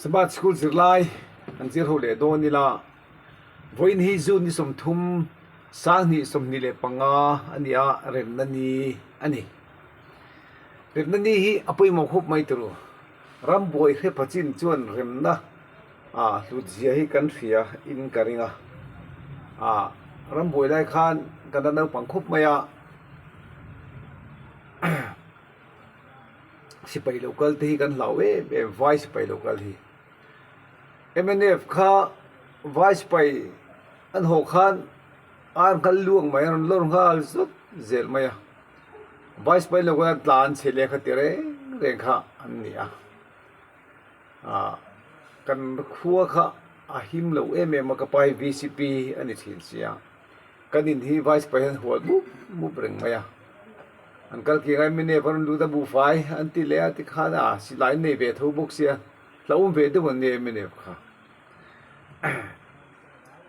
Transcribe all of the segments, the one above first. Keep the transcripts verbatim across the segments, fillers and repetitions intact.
Sabbath School zirlai, an zir ho leh dawn ni la. Vawiin hi June ni sawmthum, sanghni sawmhni leh panga a ni a, remna ni a nih. Remna ni hi a poimaw khawp mai turu. Ram buoi hre pha chin chuan remna, a, hlut zia hi kan hria in ka ring a. A, ram buoi lai khan kan naupang khawp mai a. Sipai lo kal te hi kan hlau em em, vai sipai lo kal hi. M N F kha vai sipai an haw khan an kal luang mai, an lo nghal zut zel mai a. Vai sipai lo kal an tlan chhe le kha ti reng reng kha an ni a. A, kan khua kha a him lo em em a, ka pa hi V C P a ni thin si a. Kan in hi vai sipai hian hual mup mup reng mai a. An kal kiang ai, M N F an lut a, bu fai an ti leh a, ti khan a, silai nei ve tho bawk si a. Hla um ve deuh an ni M N F kha.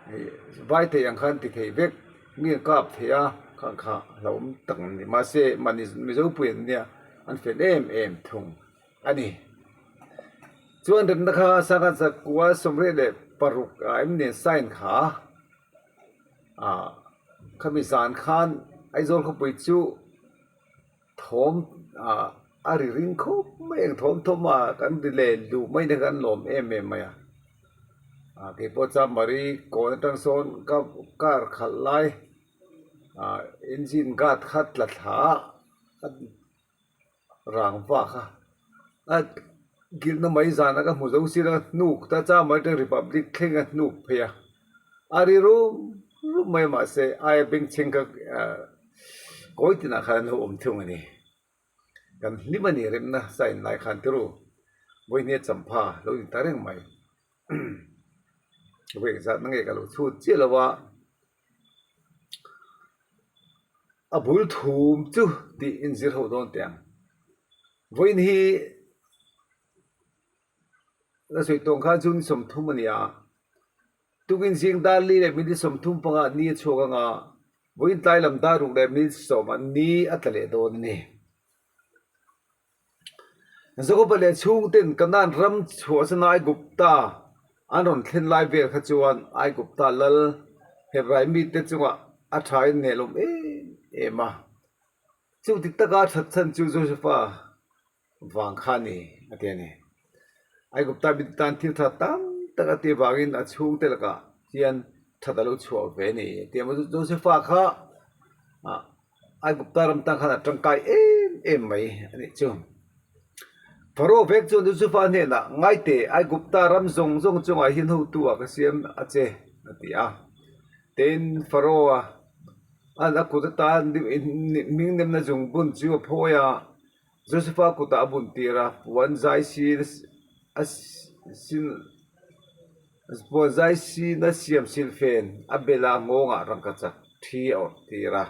Hei, vai thei ang khan ti thei vek, mi an kap thei a, kha kha hla um tak an ni. Mahse, mani Mizo pui an nia, an fel em em thung a ni. Chuan remna kha sangkhat zakua sawmriat leh paruk a em nen sign kha. A, khami zan khan Aizawl khawpui chu thawm, a, a ri ring khawp mai ang, thawm thawm a kan ri leh luh mai na kan lawm em em mai a. A, kei pawh Chamari kawn aṭang sawn ka kar khalh lai, a, engine guard kha tla thla a, rangva kha a gilna mai zana ka hmu zo si a, hnuk ta Chamari aṭang Republic thlenga hnuk phei a, a ri rum rum mai, mahse, aia bengchheng kha, a, kawi tinah khan an lo awm thung a ni. Kan hlim a ni remna sign lai khan turu. Vawiin hi champha lo ni ta reng mai. Vawi engzatna nge ka lo chhut chiah lo a. A bul thum chu tih inzir ho dawn teh ang. Vawiin hi ka sawi tawng khan June sawmthum a ni a. Tukin zing dar li leh minute sawmthum panga ni a chhuak ang a. Vawiin tlai lam dar ruk leh minute sawm a ni a tla leh dawn a ni. Jakoba leh chhungten Kanan ram chhuahsan Aigupta an rawn thlen lai vel kha chuan Aigupta lal Hebrai mite chungah a ṭha inhnel awm em em a. Chuti taka ṭhat chhan chu Josefa vang kha ni, a ti a ni. Aigupta mite tan thil ṭha tam tak a ti vangin a chhungte lakah hian ṭhat a lo chhuah ve ni, a ti a. Josefa kha, a, Aigupta ram tan khan a ṭangkai em em mai a nih chu. Pharaoh vek chuan Josefa hnenah, "Ngai te, Aigupta ram zawng zawng chungah hian hotuah ka siam a che," a ti a. Tin, Pharaoh a, an a kut atan hming nemna zungbun chu a phawi a, Josefa kutah a bun tir a, puan zai sin a s-, a s-, sin, puan zai sin a siam silfen a bel a, nghawngah rangkachak ṭhi a awrh tir a.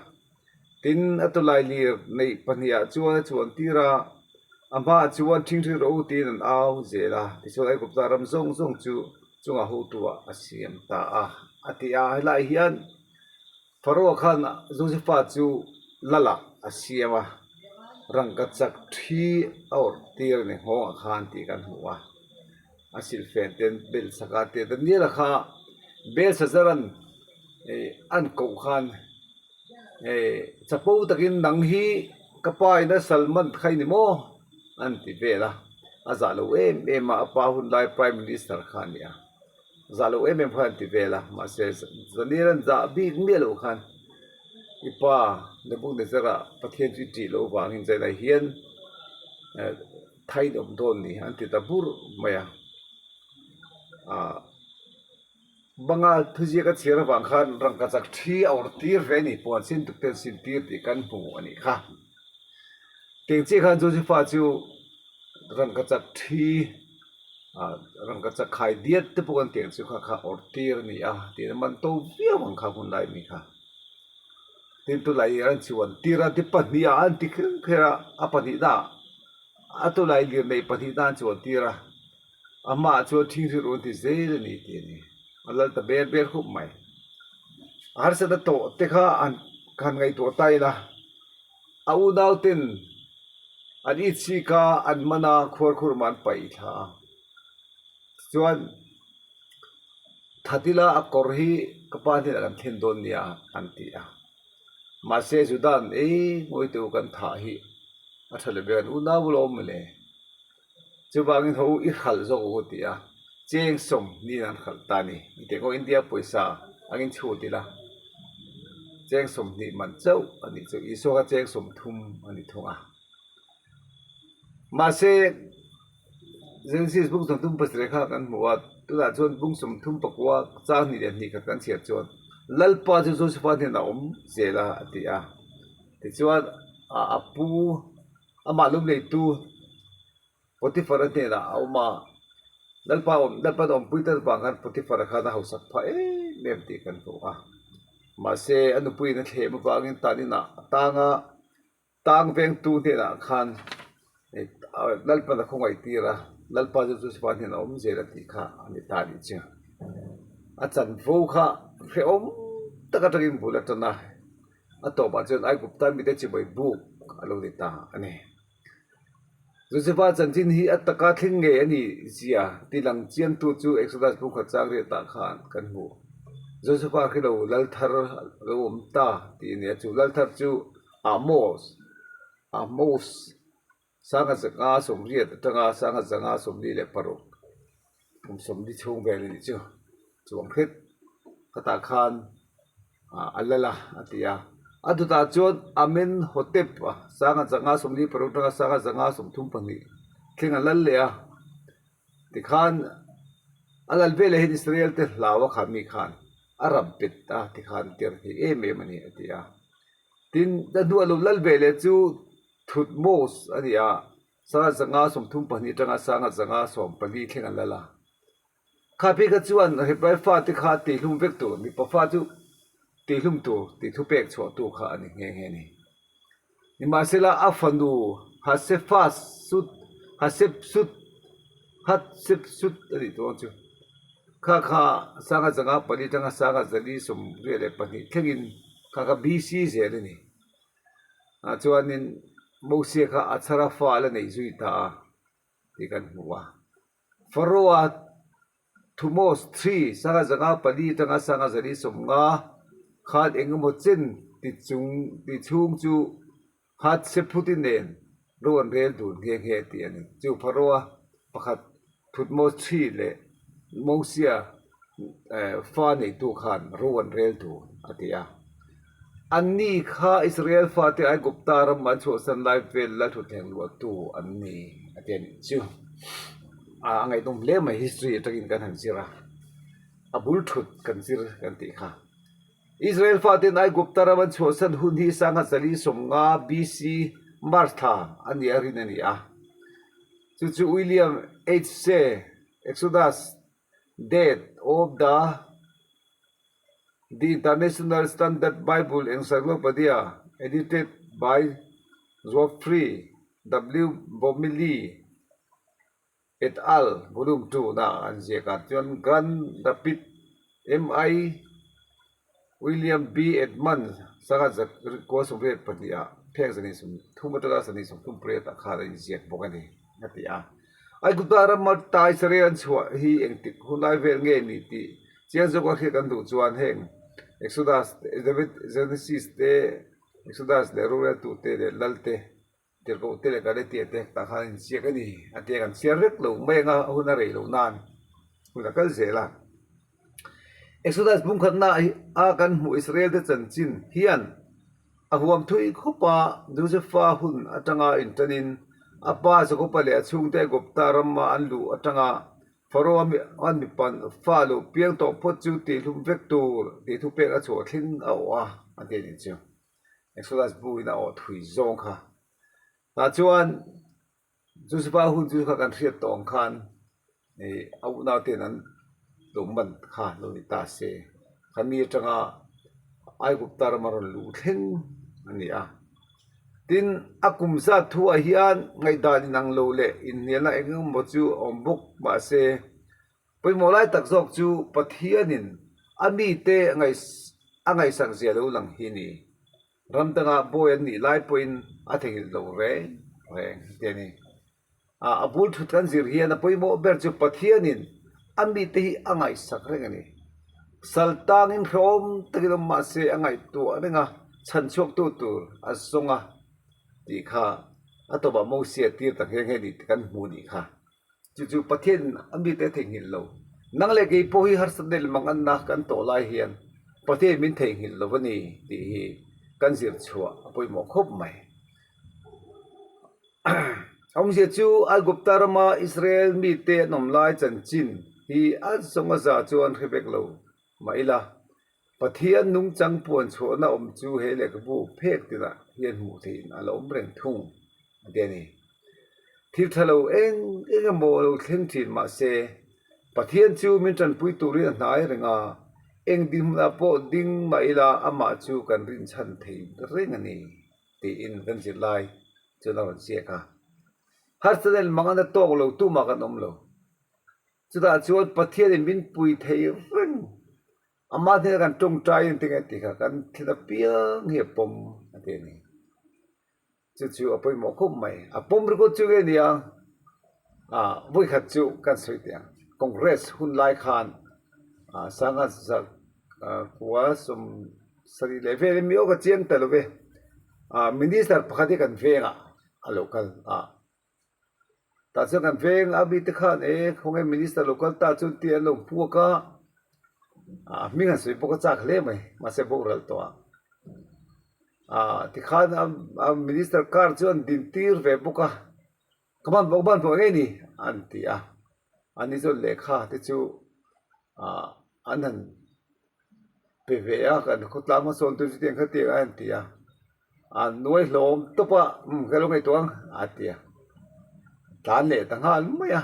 Tin, a tawlailir neih pahnihah chuan a chuan tir a, a hmaah chuan ṭhingri ro tiin an au zel a, tichuan Aigupta ram zawng zawng chu chungah hotuah a siam ta a, a ti a. Helai hian Pharaoh khan Josefa chu lalah a siam a, rangkachak ṭhi a awrh tir a ni, nghawngah khan tih kan hmu a. A silfen ten Belshazzar te, Daniela kha Belshazzar an, eh, an koh khan, eh, chapo takin, "Nang hi ka pa ina salman kha i ni maw?" an ti vel a. A zah lo em em a, a pa hun lai Prime Minister kha a ni a. Zah lo em em khan an ti vel a, mahse, Daniel an zah bik miah lo khan, "I pa Nebuchadnezzara Pathian chu i ṭih lo vangin zainah hian, eh, thain awm dawn ni," an ti ta bur mai a. A, banga thuziak a chhiar avang khan rangkachak ṭhi a awrh tir ve a ni, puan sin tuk ten sin tir tih kan hmu a ni kha. Tiang chiah khan Josefa chu rangkachak ṭhi, a, rangkachak khai diat te pawh kan tih ang chu kha, kha awrh tir a ni a, tihna man to viau ang kha hun lai mi kha. Tin, tulai an chuan tir a, ti pahnih a an ti kher kher a, a pahnihna, a tulailir neih pahnihna an chuan tir a, a hmaah chuan ṭhingri ro an ti zel a ni tih a ni. A lal ta ber ber khawp mai. A harsatna tawh te kha an, kan ngaihtuah ta ila. A unauten an it sik a, an man a, khuar khuar an paih thla a. Chuan, that ila a kawr hi ka pa hnenah kan thlen dawn nia, an ti a. Mahse, Judan ei ngawi tu kan thah hi a ṭha le bek an unau lawm le. Chuvangin ho i hralh zawk u ti a. Cheng sawm niin an hralh ta ni. I te ko India pawisa angin chhut ila. Cheng sawm hnih man chauh a ni chu. Isua kha cheng sawm thum a ni thung a. Mahse, Genesis bung sawm thum pasarih kha kan hmu a, tunah chuan bung sawm thum pakua chang hnih leh hnih khat kan chhiar chuan, Lalpa chu Joseph-a hnenah awm zel a, a ti a. Tichuan, a, a pu, amah lum leitu Potiphar-a hnenah a awm a. Lalpa awm, Lalpan awmpui tan vang khan Potiphar-a khan a hausak pha em em tih kan hmu a. Mahse, a nupuiin a thlem avangin taninah a tang a, tang vengtu hnenah khan, eh, Lalpan a khawngaitir a, Lalpa chu Joseph-a hnenah awm zel a tih kha a ni ta ni chu. A chanvo kha hreawm tak aṭangin bul a ṭan a, a tawpah chuan Aigupta mite chibai buk a lo ni ta a ni. Joseph-a chanchin hi a taka thleng ngei a ni zia tilang chiantu chu Exodus bung khat chang riatah khan kan hmu. Joseph-a hre lo lal thar lo awm ta tih a ni a, chu lal thar chu Amos, Amos, sanga zanga sawmriat aṭanga sanga zanga sawmli leh paruk, kum sawmli chhung vel a ni chu. Chuang hret khatah khan, a, a lal a, a ti a. A dutah chuan Amenhotep, a, sanga zanga sawmli paruk aṭanga sanga zanga sawmthum pahnih thleng a lal leh a. Tikhan a lal veleh hian Israel te hlau a kha mi khan a ram pet a, tikhan tir hi em em a ni, a ti a. Tin, a hnu a lo lal veleh chu Thutmose a ni a, sanga zanga sawmthum pahnih aṭanga sanga zanga sawmpali thleng a lal a. Kha pi kha chuan Hebrai fate kha tihhlum vek tur, mipa fa chu tihhlum tur, tih thupek chhuahtu kha a ni nghe nghe ni. Nimahsela, a fanu Hasepsut, Hasepsut, Hasepsut a nih tuang chu. Kha kha sanga zanga pali aṭanga sanga zali sawmriat leh pahnih thlengin kha kha B C zel a ni. A, chuanin Mosia kha a chhara fa la nei zui ta a, tih kan hmu a. Pharaoh-a Thutmose three, sanga zanga pali aṭanga sanga zali sawmnga khan engemaw chen ti chung, ti chhung chu Hatshepsut-i nen ro an rel dun nghe nghe tih a ni. Chu Pharaoh-a pakhat Thutmose three leh Mosia, eh, fa neitu khan ro an rel dun a ti a. Anni kha Israel fate Aigupta ram an chhuahsan lai vel lal thut thleng luattu an ni a ti a ni chu. A, a ngaihnawm hle mai history aṭangin kan han zir a. A bul thut kan zir kan tih kha. Israel faten Aigupta ram an chhuahsan hun hi sanga zali sawmnga B C March thla a ni a rin a ni a. Chu chu William H Shea, Exodus, Date of the, the International Standard Bible Encyclopedia, edited by Geoffrey W Bomilly et al, volume two-na an ziak a. Chuan Grand Rapids M I William B Edmund, sanga zakua sawmriat pahnih a, phek zani sawmthum aṭanga zani sawmthum pariat a khan a inziak bawk a ni, a ti a. Aigupta rama ta Israel an chhuah hi engtik hun lai vel nge ni tih chiang zawka hriat kan duh chuan heng Exodus, David, Genesis te, Exodus leh Roreltu te leh Lal te, Tirhkoh te leh Galati te ta khan inziak a ni, a ti a, kan chhiar vek lo mai ang a, a hun a rei lo nan. Hun a kal zel a. Exodus bung khatna a kan hmuh Israel te chanchin hian a huam thui khawpa Joseph-a hun aṭanga inṭanin a pa Jakoba leh a chhungte Aigupta rama an luh aṭanga Pharaoh-a mi, an mipa fa lo piang tawh phawt chu tihhlum vek tur tih thupek a chhuah thleng a awh a, a ti a ni chu. Exodus buin a awh thui zawng kha. Tah chuan Joseph-a hun chu kha kan hriat tawh ang khan, eh, a unauten an lo man kha lo ni ta se. Kha mi aṭanga Aigupta rama rawn luh thleng a ni a. Tin, a kum zat thuah hian ngaihdan inang lo leh inhnialna engemaw chu a awm bawk, mahse, pawimawh lai tak zawk chu Pathianin a mite a ngai, a ngaihsak zia lo lang hi ni. Ram danga bawi an nih lai pawhin a thehilh lo reng reng te ni. A, a bul thut kan zir hian a pawimawh ber chu Pathianin a mite hi a ngaihsak reng a nih. Saltangin hrawm takin a um, mahse a ngaihtuah reng a, chhanchhuaktu tur a zawng a, ti kha a tawpah Mosie tir tak hieng hi a nih ti kan hmu ni kha. Chu chu Pathian a mite theinghil lo. Nang le kei pawh hi harsatna le manganna kan tawh lai hian Pathian min theinghil lo a ni tih hi kan zir chhuah a pawimawh khawp mai. A awmzia chu Aigupta rama Israel mite an awm lai chanchin hi a zawng a za chu an hre vek lo mah ila, Pathian nungchang puan chhuahna awm chu he lehkhabu phek tinah hian hmuh theihin a la awm reng thung a ti a ni. Thil ṭha lo eng eng emaw lo thleng ṭhin mah se, Pathian chu min ṭanpui turin a hnai reng a, eng dinhmunah pawh ding mah ila amah chu kan rinchhan thei reng a ni, tiin kan zirlai chuan a rawn ziak a. Harsatna le manganna tawk lo tumah kan awm lo. Chutah chuan Pathianin min pui thei reng, ama hnena kan ṭawngṭai ang tinge ti kha kan thlen apiang hi a pawm a ti a ni. Chu chu a pawimawh khawp mai. A pawm ringawt chu nge nia, a, vawi khat chu kan sawi teh ang. Congress hun lai khan, a, sanga zak, a, kua sawm sarih leh vel mi aw ka chiang ta lo ve. A, minister pakhat hi kan veng a, a lo kal a. Tah chuan kan veng a, mite khan, e, khawnge minister lo kal ta chuan tiin an lo puak a. A, hming han sawi bawk a, chak hle mai, mahse boral tawh a. A, tikhan a, a minister car chu an din tir ve bawk a. Ka hman bawk, hman bawk nge ni? An ti a. Ani chuan lehkha te chu, a, an han pe ve a, kan khawtlang hmasawntu chu tiang kha tiang a, an ti a. A nuai hlawm tawpa, um, ka lo ngaihtuah ang, a ti a. Tlan leh ta nghal mai a.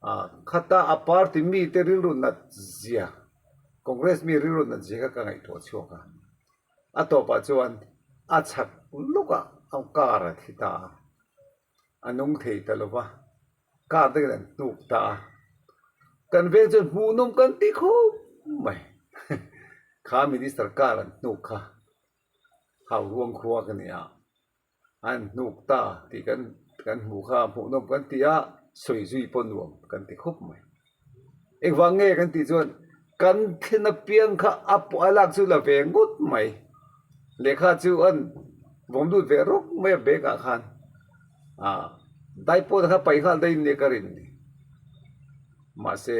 A, khata a party mite rilru nat zia, Congress mi rilru nat zia kha ka ngaihtuah chhuak a. A tawpah chuan a chhak lawk a, a car a thi ta a. A nung thei ta lo va, car te kan hnuk ta a. Kan veng chuan hmuhnawm kan ti khawp mai. Kha minister car an hnuk kha, hau ruang khua ka ni a. An hnuk ta tih kan, kan hmu kha, hmuhnawm kan ti a, sawi zui pawh nuam kan ti khawp mai. Engvang nge kan tih chuan, kan thlen apiang kha a pu-, a lak chu la ve ngawt mai. Lehkha chu an vawm lut ve rawk mai a, bag-ah khan. A, dai pawh kha pai nghal dai nia ka rin ni. Mahse,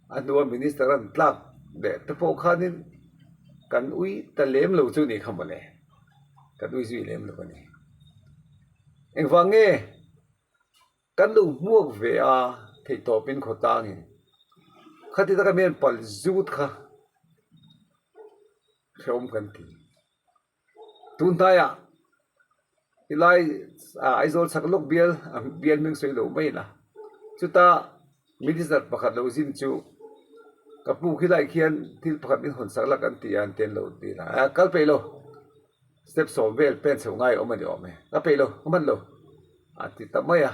a hnua minister an tlak leh te pawh khanin kan ui ta lem lo chu ni kha mawle. Kan ui zui lem lo a ni. Engvang nge kan lo hmuak ve a, theihtawpin khawtangin. Khati taka mi an pal zut kha hreawm kan ti. Tun hnaiah, i lai, a, Aizawl sak lawk bial, a, bial hming sawi lo mai la. Chuta minister pakhat lo zin chu, ka pu khi lai khian thil pakhat min hawn sak la kan ti a, an ti an lo ti la. A, kal peih lo. Step sawm vel pen chho ngai awm a ni awm e. Ka peih lo, ka hman lo. A ti ta mai a.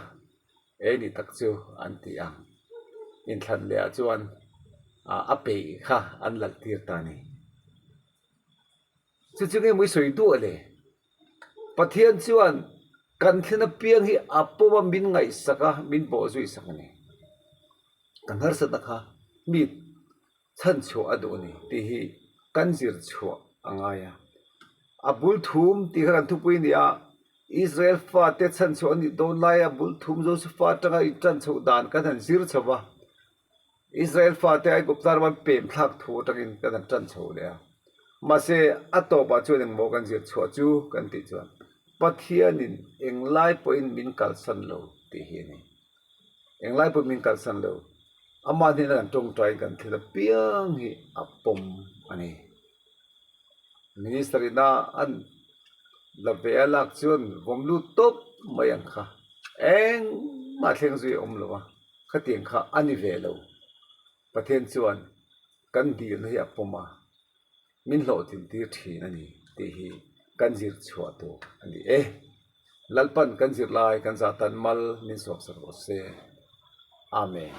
Eini tak chu an ti ang. Inthlan leh a chuan, a, a peih kha an lal tir ta ni. Chu chu nge maw i sawi duah le? Pathian chuan kan thlen apiang hi a pawm a, min ngaihsak a, min bawh zui sak a ni. Kan harsatna kha mi chhanchhuah a duh a ni tih hi kan zir chhuah a ngai a. A bul thum tih kha kan thupui a ni a. Israel fate chhanchhuah a nih dawn lai a, bul thum Joseph aṭanga inṭan chhoh dan kan han zir chho va. Israel fate Aigupta rama an pem thlak thu aṭangin kan han ṭan chho leh a. Mahse, a tawpah chuan engmaw kan zir chhuah chu kan tih chuan, Pathianin englai pawhin min kalsan lo tih hi a ni. Englai pawhin min kalsan lo. Ama hnena kan ṭawngṭaiin kan thlen apiang hi a pawm a ni. Minister-in a an la ve a lak chuan vawm lut tawp mai ang kha. Engmah thleng zui a awm lo a. Khatiang kha a ni ve lo. Pathian chuan kan dilna hi a pawm a, min hlawhtlintir ṭhin a ni tih hi kan zir chhuah tur a ni e. Lalpan kan zirlai kan zahtan mal min sawpsak rawh se. Amen.